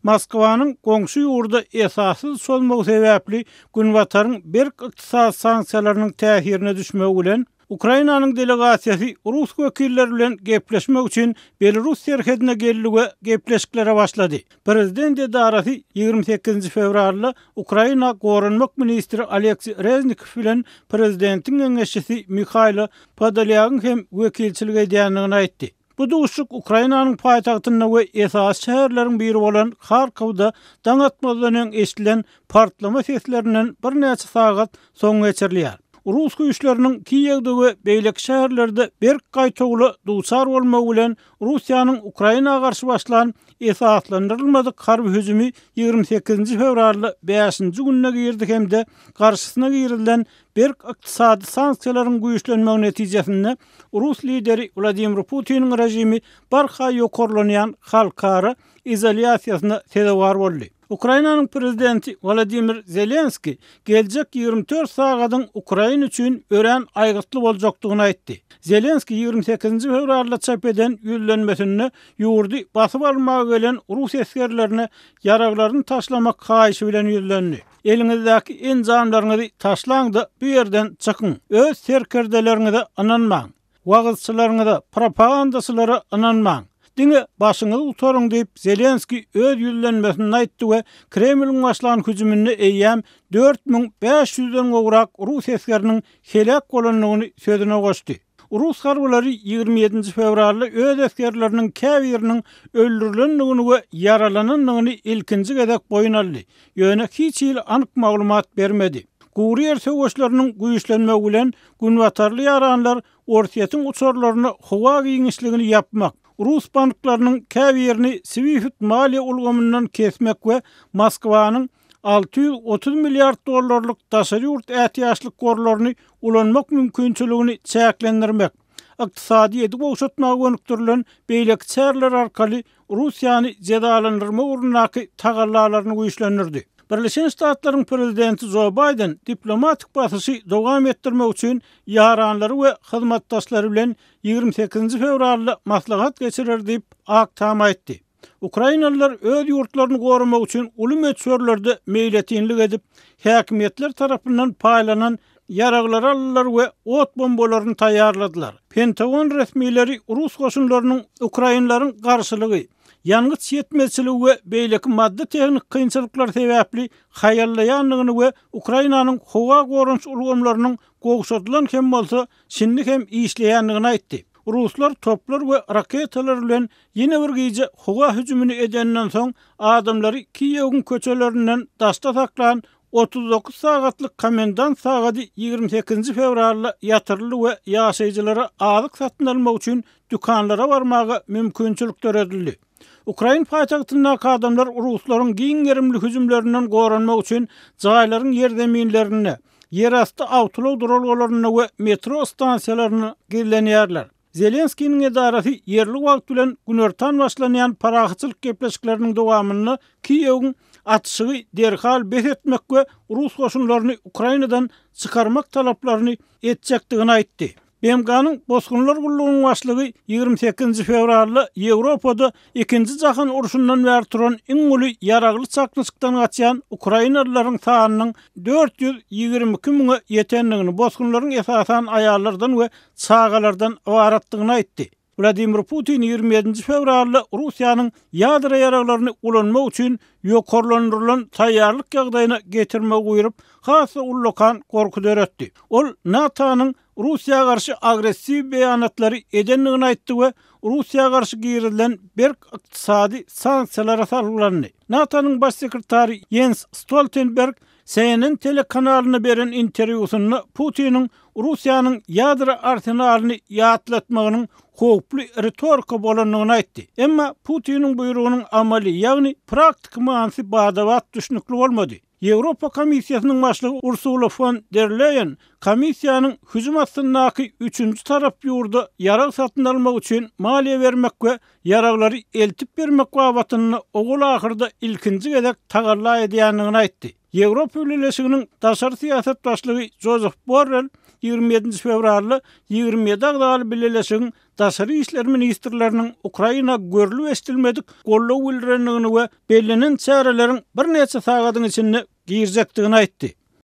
Moskwanyň goňşy ýurda esassyz çozmagy sebäpli Günbataryň berk ykdysady sanksiýalarynyň täsirine düşmegi bilen, Ukrainanyň delegasiýasy rus wekilleri bilen gepleşmek üçin belarus serhedine geldi we gepleşiklere başlady. Prezident edarasy 28-nji fewralda Ukraina goranmak ministri Oleksiý Reznikow bilen prezidentiň geňeşçisi Mihaýlo Podolýagyň hem wekilçilik edýändigini aýtdy. Bu duşuşyk Ukrainanyň paýtagtynda we esasy şäherleriň biri bolan Harkowda daň atmazdan öň eşidilen partlama seslerinden birnäçe sagat soň geçirilýär. Rus güýçleriniň Kiýewde we beýleki şäherlerde berk gaýtawula duçar bolmagy bilen Russiýanyň Ukraina garşy başlan esaslandyrylmadyk harby hüjümi 28-nji fewralda bäşinji gününe girdi hem-de garşysyna girizilen berk ykdysady sanksiýalaryň güýçlenmegi netijesinde rus lideri Wladimir Putiniň režimi barha ýokarlanýan halkara izolýasiýasyna sezewar boldy. Ukrainanyň prezidenti Wolodymyr Zelenskiý geljek 24 sagadyň Ukraina üçin örän aýgytly boljakdygyny aýtdy. Zelenskiý 28-nji fewralda çap eden ýüzlenmesinde ýurdy basyp almaga gelen rus esgerlerine ýaraglaryny taşlamak haýyşy bilen ýüzlendi. Eliňizdäki enjamlaryňyzy taşlaň-da, bu ýerden çykyň. Öz serkerdeleriňize ynanmaň. Wagyzçylaryňyza, propagandaçylara ynanmaň. Diňe başyňyzy gutaryň diýip, Zelenskiý öz ýüzlenmesinde aýtdy we Kremliň başlan hüjüminde eýýäm 4500 den gowrak rus esgeriniň heläk bolandygyny sözüne goşdy. Rus harbylary 27-nji fewralda öz esgerleriniň käbiriniň öldürilendigini we ýaralanandygyny ilkinji gezek boýun aldy, ýöne hiç hili anyk maglumat bermedi. Gury ýer söweşleriniň güýçlenmegi bilen günbatarly ýaranlar Orsýetiň uçarlaryna howa giňişligini ýapmak, rus banklarynyň käbirini SWIFT maliýe ulgamyndan kesmek we Moskwanyň 630 milliard dollarlyk daşary ýurt ätiýaçlyk gorlaryny ulanmak mümkinçiligini çäklendirmek, ykdysadyýeti gowşatmaga gönükdirilen beýleki çäreler arkaly Russiýany jezalandyrmak ugrundaky tagallalaryny güýçlendirdi. Birleşen Ştatlaryň prezidenti Jo Baýden diplomatik basyşy dowam etdirmek üçin ýaranlary we hyzmatdaşlary bilen 28-nji fewralda maslahat geçirer diýip, Ak Tam aýtdy. Ukrainalylar öz ýurtlaryny goramak üçin uly möçberlerde meýletinlik edip, häkimiýetler tarapyndan paýlanan ýaraglary aldylar we ot bombalaryny taýýarladylar. Pentagon resmileri rus goşunlarynyň ukrainleriň garşylygy, ýangyç ýetmezçiligi we beýleki maddy-tehniki kynçylyklar sebäpli haýallaýandygyny we Ukrainanyň howa goranyş ulgamlarynyň gowşadylan hem bolsa, şindi hem işleýändigini aýtdy. Ruslar toplar we raketalar bilen ýene bir gije howa hüjümini edenden soň, adamlary Kiýewiň köçelerinden daşda saklan 39 sagatlyk komendant sagady 28-nji fewralda ýatyryldy we ýaşaýjylara azyk satyn almak üçin dükanlara barmaga mümkinçilik döredildi. Ukrain paýtagtyndaky adamlar ruslaryň giň gerimli hüjümlerinden goranmak üçin jaýlaryň ýerzeminlerinde, ýerasty awtoulag duralgalarynda we metro stansiýalarynda gizlenýärler. Zelenskiniň edarasy ýerli wagt bilen günortan başlanýan parahatçylyk gepleşikleriniň dowamynda Kiýewiň atyşygy derhal bes etmek we rus goşunlaryny Ukrainadan çykarmak talaplaryny etjekdigini aýtdy. BMG-niň Bosgunlar gullugynyň başlygy 28-nji fewralda Ýewropada Ikinji jahan urşundan bäri turan iň uly ýaragly çaknyşykdan gaçýan ukrainalylaryň sanynyň 422 müňe ýetendigini, bosgunlaryň esasan aýallardan we çagalardan ybaratdygyny aýtdy. Wladimir Putin 27-nji fewralda Russiýanyň ýadro ýaraglaryny ulanmak üçin ýokarlandyrylan taýýarlyk ýagdaýyna getirmegi buýrup, has-da ullakan gorky döretdi. Ol NATO-nyň Russiýa garşy agressiw beýanatlary edendigini aýtdy we Russiýa garşy girizilen berk ykdysady sanksiýalara salgylandy. NATO-nyň Baş sekretary Ýens Stoltenberg CNN telekanalyna beren interwýusynda Putiniň Russiýanyň ýadro arsenalyny ýatlatmagynyň howply ritorika bolandygyny aýtdy. Emma Putiniň buýrugynyň amaly, ýagny praktiki manysy bada-bat düşnükli bolmady. Ýewropa Komissiýasynyň başlygy Ursula fon der Leýen komissiýanyň hüjüm astyndaky üçünji tarap ýurda ýarag satyn almak üçin maliýe bermek we ýaraglary eltip bermek babatynda ogul-ahyrda ilkinji gezek tagalla edýändigini aýtdy. Ýewropa Bileleşiginiň daşary syýasat başlygy Jozef Borrel 27-nji fewralda 27 agzaly bileleşigiň daşary işler ministrleriniň Ukraina görlüp-eşidilmedik goldaw bildirendigini we bellenen çäreleriň birnäçe sagadyň içinde girjekdigini aýtdy.